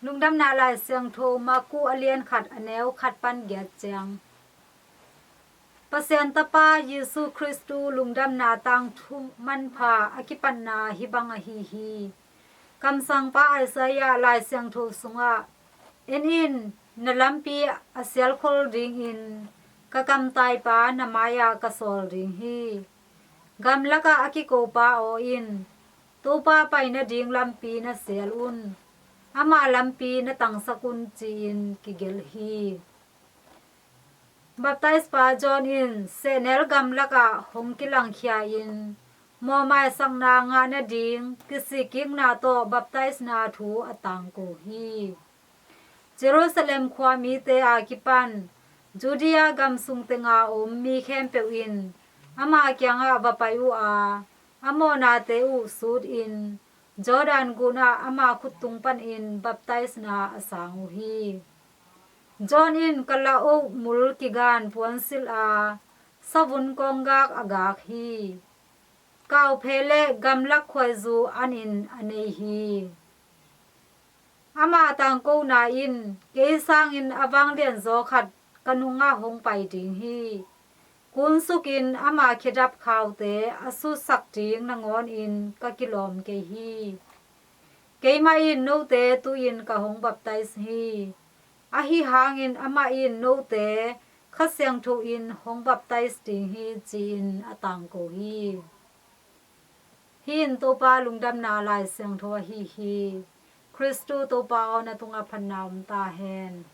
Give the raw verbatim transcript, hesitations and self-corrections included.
Lungdamna Lai Siangtho Marku a lian khat, a neu khat pan giat ciang. Pasian Tapa Jesu Khristu lungdamna tangthu manpha a kipatna hih bang ahi hi. Kamsangpa Isaiah Lai Siangtho sungah, "En in, na lampi a sialkhol dingin ka kamtaipa na mai-ah ka sawl ding hi. Gamlakah a kikopa aw in, Topa pai nading lampi na sial un. Ama lampi na tangsak un," ci-in kigelh hi. Baptaispa John in sehnel gamlakah hong kilangkhia-in mawhmaisakna ngah nading kisikkikna tawh baptaisna thu a tangko hi. Jerusalem khuamite a kipan Judea gam sung tenga om mi khempeuh in ama kiangah va pai uh a, a mawhnate uh sutin Jordan gunah ama khuttung panin baptaisna a sang uh hi. John in kalaoh mul kigan puansilh a, savun kawnggak a gak hi. Kauphe le gamlak khuaizu anin a nei hi. Ama tangkona in, "Kei sangin a vanglianzaw khat ka nungah hong pai ding hi. Kunsukin ama khedap khaute a sutsak ding nangawnin ka kilawm kei hi. Keimah in note tu-in ka hong baptais hi. Ahi hangin amah in note Kha Siangtho in hong baptais ding hi," ci-in a tangko hi. Hih in Topa lungdamna Lai Siangtho ahi hi. Khristu Topa aw, na tungah phatna om ta hen.